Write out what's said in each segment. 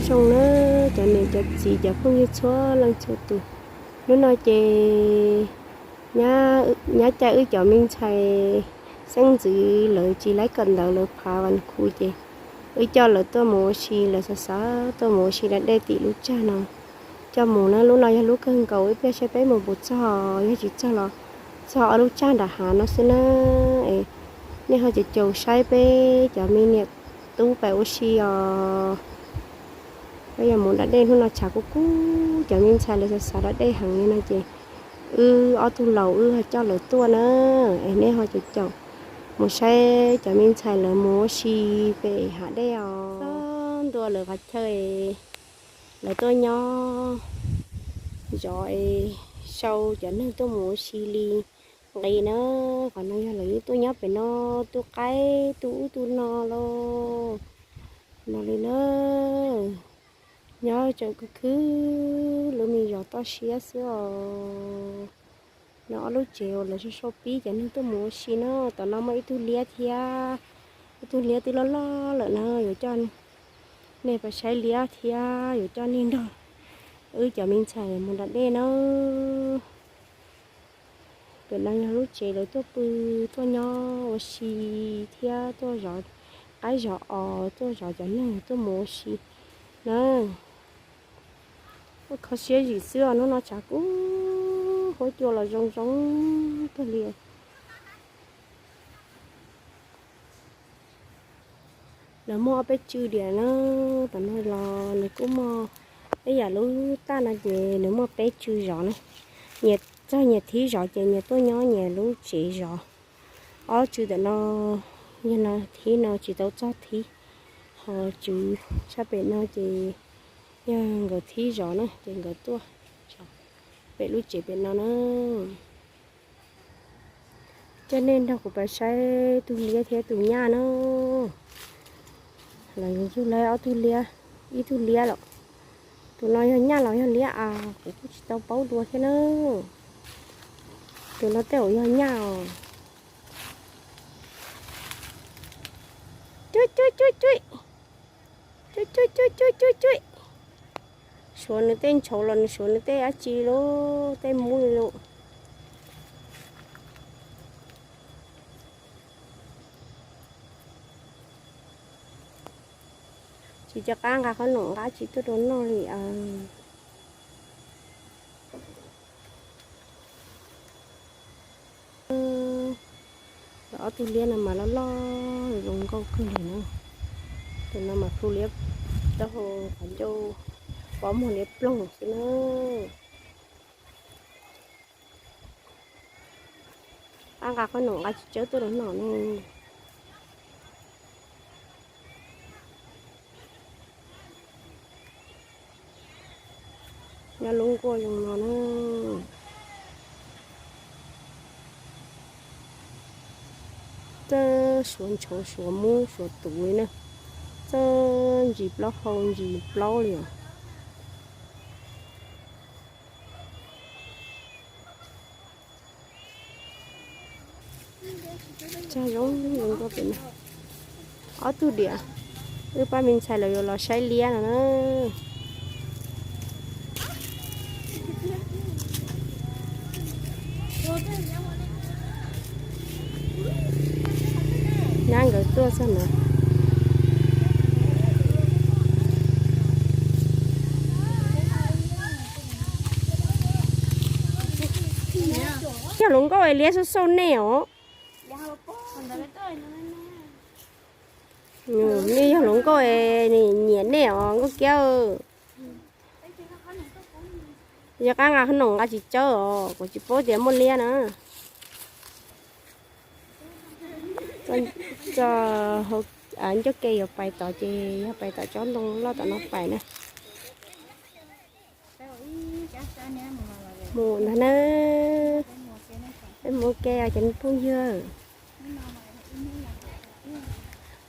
Zoo na, cov niam cov txiv cov phooj ywg txhua leej txhua tus, hnub no ces nyab caij wb cov me ntxhais xeeb ntxwv lawv tsis laib kawm ntawv lawv phav vas khu ces wb coj lawv tuaj mus ua si, lawv xav xav tuaj mus ua si da dej tim lub tsag no. Coj mus na, lub no yog lub kawg nkaus, ib pliag saib peb mus puas txog, yog tsis txog los txog ob lub tsag nram hav no xwb na. Es nej ho caum caum saib peb cov me niam tub pais ua si os. Peb yuav mus da dej hnub no tshav kub kub, cov me ntxhais lawv xav xav da dej heev li no ces wb ob tug laus wb ho coj lawv tuaj na. Es nej ho caum caum mus saib cov me ntxhais lawv mus ua si pem hav dej os. Ntua lawv qhov chaw, lawv tuaj nyob zov es sau cov neeg tuaj mus ua si li nqi na. Qhov no yog lawv yeej tuaj nyob pem no tu qaib tu ub tu no lauj. No li na, nyob tseem khwv khwv lub me zos toj siab xwb os. No ob lub tsev uas lawv sau sau pib cov neeg tuaj mus ua si na. Tom no muaj ib tug liab thiab, ib tug liab twb loj loj lawm na, yuav coj nej pais saib liab thiab yuav coj nej nrog wb cov me ntxhais mus da dej na. Pem no yog lub tsev lawv tuaj pw, tuaj nyob ua si thiab tuaj zov qaib zov os, tuaj zov cov neeg tuaj mus ua si na. Kho siab zim xwb os, hnub no tshav kub, huab cua los zoo zoo kawg li. Lawv muaj ob peb tsw diam na, tam no los nws kuj muaj, ib yam lub taj no ces nws muaj peb tsw zov na. Nyias txog nyias thib zov ces nyias tuaj nyob nyias lub tsev zov. Ob tsw tam no, yog no thib no tsis tau txog thib, ho tsw sab pem no ces yog nkawd thib zov na ces nkawd tuaj zov pem lub tsev pem no na. Coj nej nrog kuv pais saib tus liab thiab tus nyaj na. Los yug lawv ob tug liab, ib tug liab lawm. Tus no yog nyaj los yog liab as, kuv kuj tsis tau paub dua thiab na. Tus no tej zaum yog nyaj os. Cuj cuj cuj cuj. Cuj cuj cuj cuj cuj cuj. Suav nws tej ntshauv los nws suav nws tej dab tsi lauj, tej mub li lauj. Tsis nco qab nqa qhob noom nqa tsis tuaj rau noj li. Ob tug liab no mas loj loj zoo nkauj kawg li na. Tus no mas plhu liab, taub hau qhov ncauj, pob muag liab ploog xwb na. Qab nqa qhob noom nqa tsis tsawb tuaj rau noj ne. Nyob lub nkuaj zoo no na. Txawj suav ntshauv suav mub suav tuv li na. Txawj ntsis plaub hau ntsis plaub li os. Tsag zoo zoo nkauj pem no. Ob tug diam, wb pab me ntxhais lawv yuav los saib liab no na. Nyab nkawd tuaj txog na. Yog hluas nkauj es liab xauj xauj nej os. Nej yog hluas nkauj es nyiam nej os Nkauj Kiab. Yog qab nqa qhob noom nqa tsis tsawb os, kuv tsis paub tias muaj liab na. Txog ncauj ke yuav pais tod ces yog pais tom tsob ntoo loj tom no pais na. Mus ntag na. Peb mus ua ke os cov phooj ywg.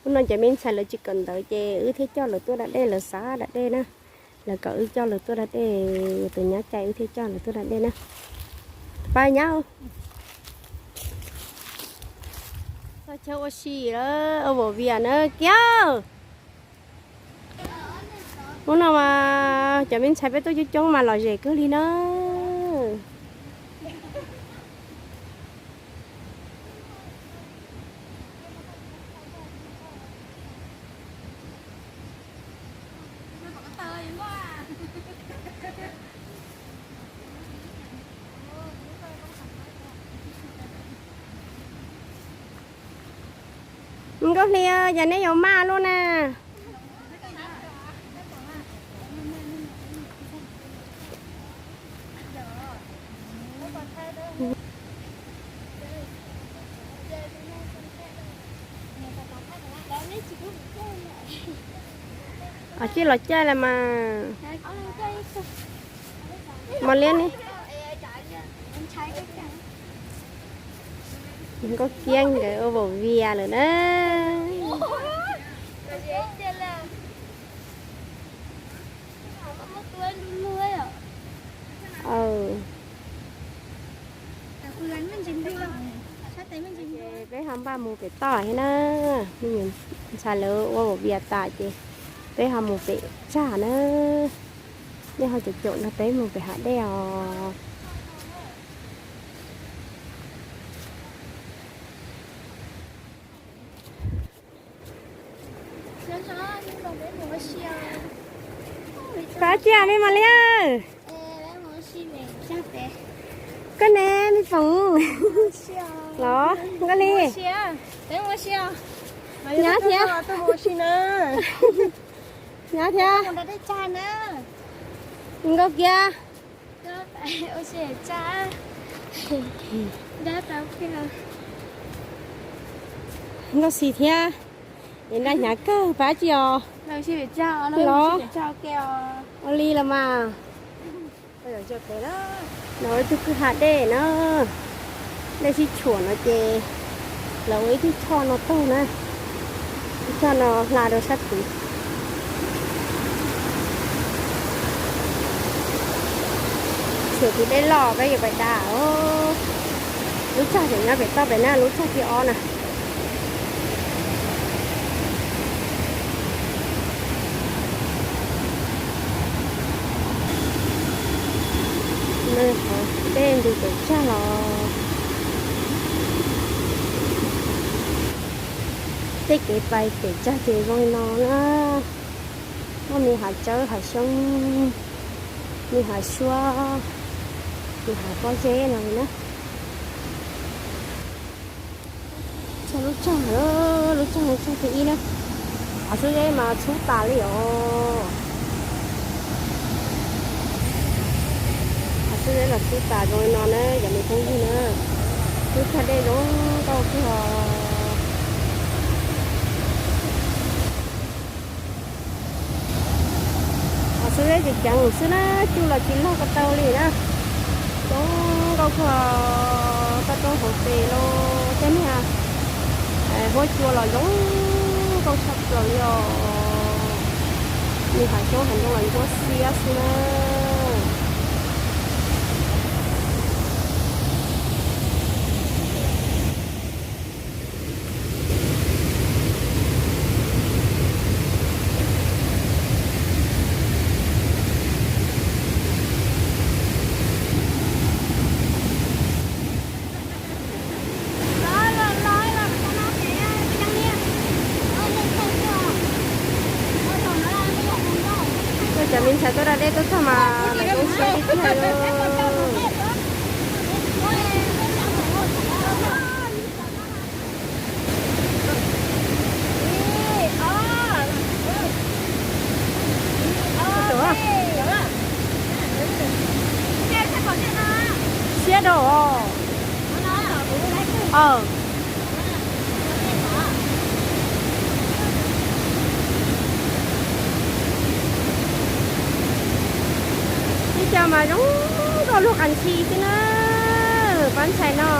Hnub no cov me ntxhais lawv tsis kawm ntawv ces wb thiaj coj lawv tuaj da dej, lawv xav da dej na. Lawv kom wb coj lawv tuaj da dej, tus nyab cai wb thiaj coj lawv tuaj da dej na. Pab nyab. Txog chaw ua si lawm, ua vos vias na Kiab. Hnub no mas cov me ntxhais peb tuaj coob coob mas lom zem kawg li na. Nkauj Hli, yog nej yuav maj luaj na. Os, cia los caij los mas. Mos Liab ne. Nkauj Kiab nkawd ua vauv vias lawm na. Peb ho npaj mus pem toj thiab na. Ntxhais lawv ua vauv vias tas ces peb ho mus pem tsag na. Nej ho caum caum nrog peb mus pem hav dej os. Pab tsiaj me Mos Liab. Koj ne me foom los Nkauj Hli. Nyob thiab. Nyob thiab. Nkauj Kiab. Nkauj Xis thiab. Es nra hnyav kawg pab tsiaj os. Los ua li los mas. Lawv ua ib tug kwj ha dej na, dej sib tshuam no ces lawv ua ib tug choj no taug na, ib choj no hla rau sab tid. Tshuam tus dej loj peb yuav pais da. Lub tsag tseem nyob pem toj pem na, lub tsag thib ob na. Dej ntws pem tsag los. Tej kev pais pem tsag ces zoo li no na. Muaj me hav tsawb hav xyoob, me hav suab, me hav pob zeb no li na. Txog lub tsag, lub tsag, lub tsag thib ib na. Hav xub zeb mas txhub tas li os. Hav xub zeb mas txhub tas zoo li no na cov me phooj ywg na. Lub tsag dej zoo nkauj kawg os. Hav xub zeb ces ceev xwb na, cug los tsis log ko taw li na. Zoo nkauj kawg, toj roob hauv pes los tej niag huab cua los zoo nkauj tshaj plaws li os. Nws hav xyoob hav ntoo los ntsuab xiab xwb na. Cov me ntxhais tuaj da dej tuaj txog mas lawv zoo siab tiag tiag li. Siab rau os. Ib co mas zoo nkauj lub qas ntxhi xwb na, pab ntxhais no.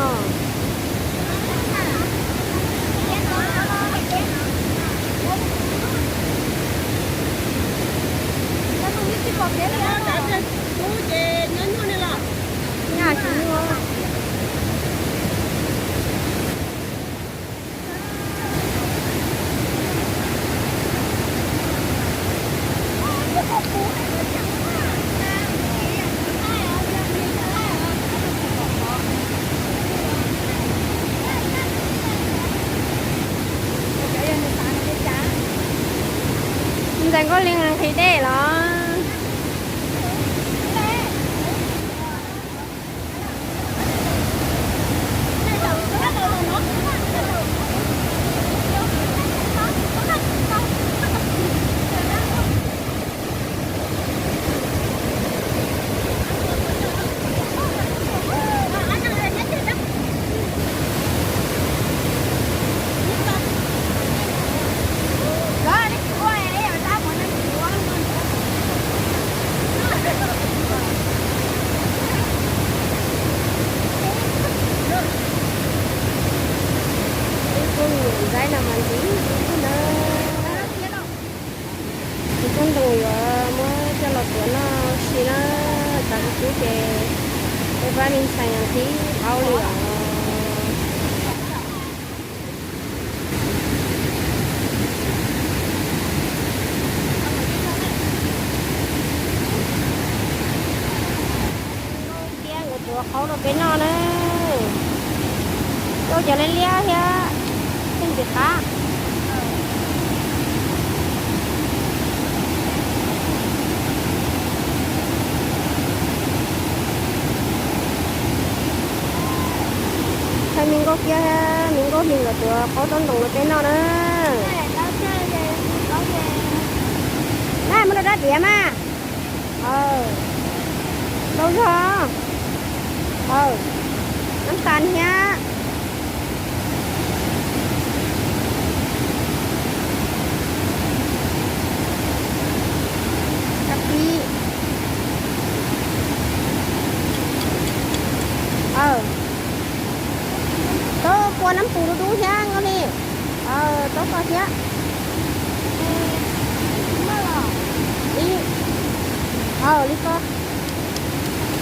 Ces peb pab me ntxhais no tib qaub li os. Thiab nkawd tuav qaub rau peb noj na. Rau cov liab liab thiab, tej ntxim qab. Thaij me nkauj kiab thiab me nkauj hli nkawd tuav qaub taub ntoos rau peb noj na. Na, muab rau dab diav mas. Ntau zog. Nab tas thiab. Kab pib. Tau kua nab pus dub dub thiab Nkauj Hli. Tau koj thiab. Ib, li ko.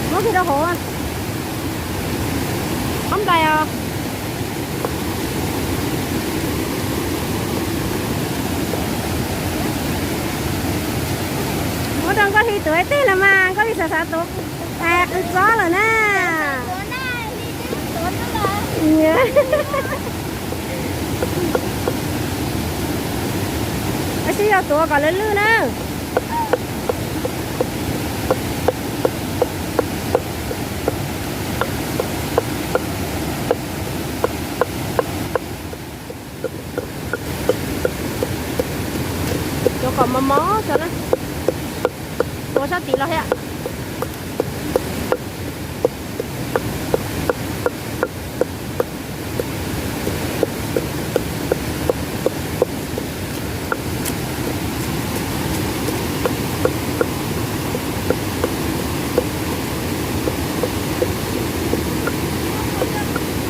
Muab kiag rau hauv. Qab nplais os. Muab rau Nkauj Hli tuav ib teg los mas, Nkauj Hli xav xav tuav qws txob lawm na. Tab sis yog tuav kom lwj lwj na. Tuav kom mos mos tso na. Tuav sab tid los thiab.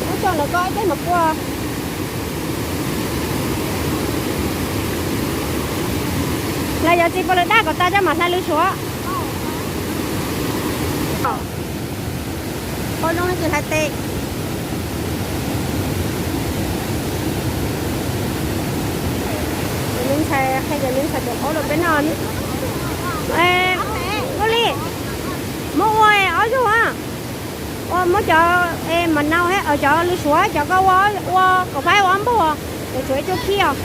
Muab tso ntawm ko ib teg mas puas. Hlais cov txiv puas lawm daj kom tas coj mam hlais lwm suav. Qhov zoo tsis hlais tes. Cov me ntxhais, qhia cov me ntxhais tuav qaub rau peb noj. Nkauj Hli, muab ua ob zaug a. Ua muab cov mas nau thiab cov lwm suav cov ko ua, ua kom faib ua ob npaug, cov tshuav ib co khib os.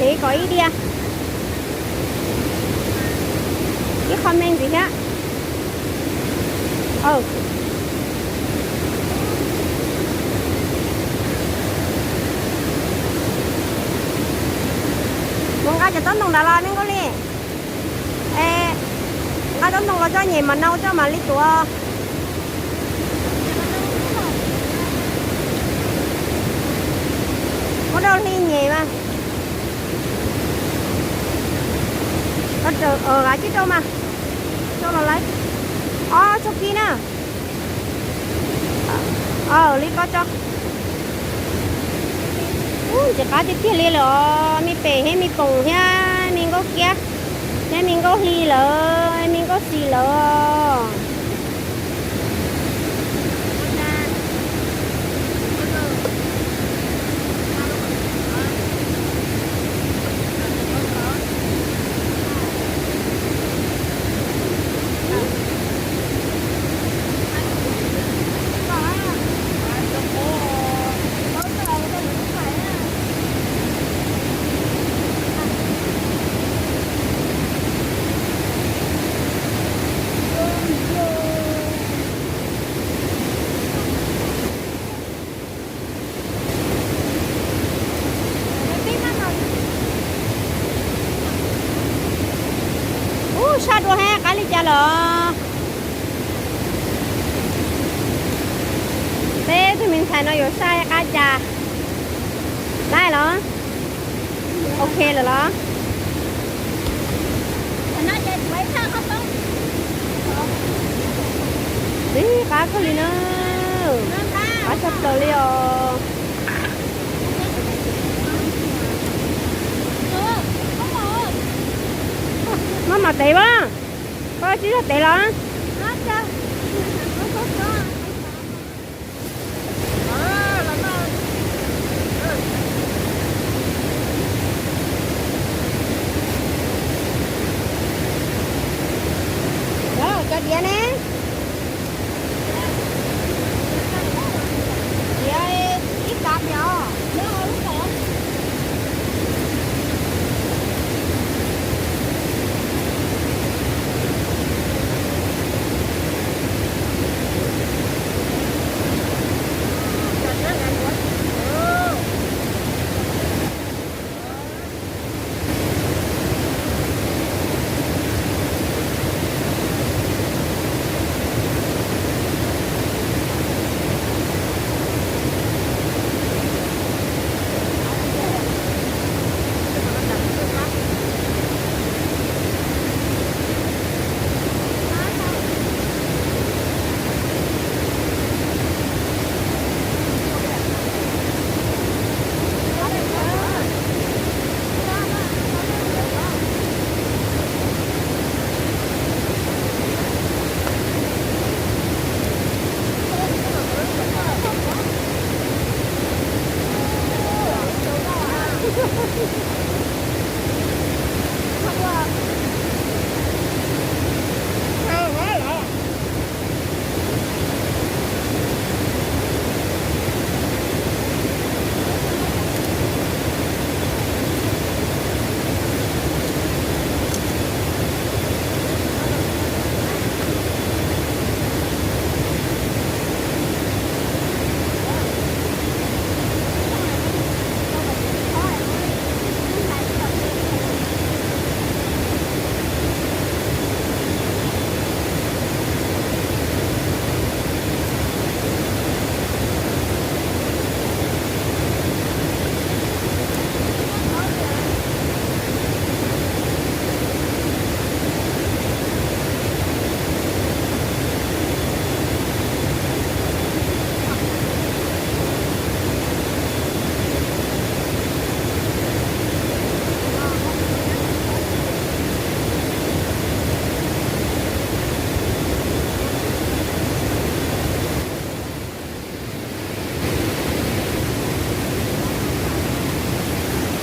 Hev kom ib diav, ib qho me ntxiv thiab. Mus nqa cov taub ntoos nrad los me Nkauj Hli. Nqa taub ntoos los coj nyem mas nau coj mam li tuav. Muab rau Hli nyem mas. Av cib rau mas, rau los lawm. Ob txog kib na. Li ko tso. Ntxim qab tiag tiag li lawm os, me pem thiab me poom thiab me nkauj kiab thiab me nkauj hli lawm, me nkauj xis lawm. Qab li cas los? Peb tug me ntxhais no yuav saib qab cas. Laib los? Ok lawm los? Tib qab kawg li na. Qab tshaj plaws li os. Maj mam tev as. Koj tsis tau tev los? Cov diav ne? Diav ib kav tiag.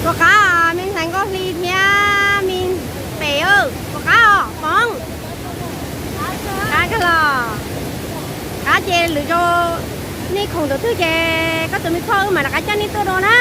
Puas qab me ntxhais Nkauj Hli thiab me pem? Puas qab os Poob? Qab kawg los? Qab ces lwm zaus nej khoom thaum twg ces koj tus me txhoj wb mam rov qab coj nej tuaj dua na.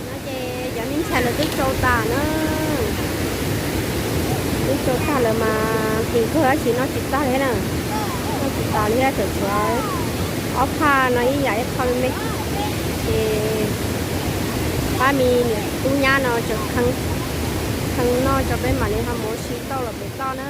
No ces cov me ntxhais lawv twb tsau tas na. Twb tsau tag lawm mas hlis kawg tab sis noj tsis tag li na. Noj tsis tas li thiab, tseem tshuav ob phaj no ib yam ib qho me me. Ces pab me niam tub nyab no tseem kheev noj tso peb mam li ho mus ua si tauj los pem toj na.